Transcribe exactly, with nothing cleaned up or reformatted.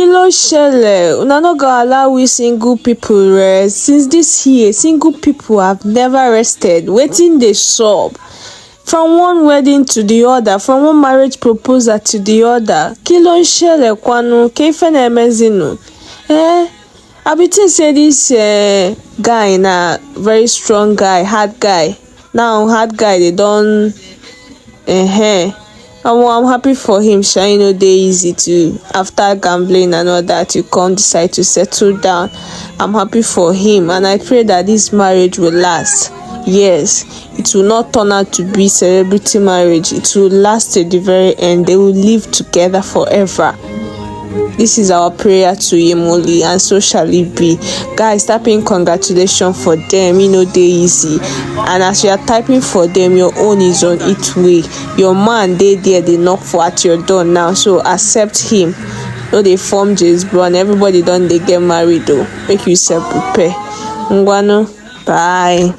Kí ló ṣẹlẹ̀? Una no go allow we single people rest. Since this year, single people have never rested. Wetin dey sup? From one wedding to the other, from one marriage proposal to the other. Kí ló ń ṣẹlẹ̀ kwanu? Kí ife na-emezinu? Eh? I be think say this eh, guy na very strong guy, hard guy. Now hard guy dey don, eh, omo, I'm happy for him sha. E no dey easy to, after gambling and all that, you come decide to settle down. I'm happy for him and I pray that this marriage will last. Yes, it will not turn out to be celebrity marriage. It will last till the very end. They will live together forever. This is our prayer to him only, and so shall it be. Guys, type in congratulations for them. E no dey easy. And as you are typing for them, your own is on its way. Your man dey there, dey knock for at your door now. So accept him. No dey form James Brown. Everybody don dey get married o. Make yourself prepare. Ngwanu, bye.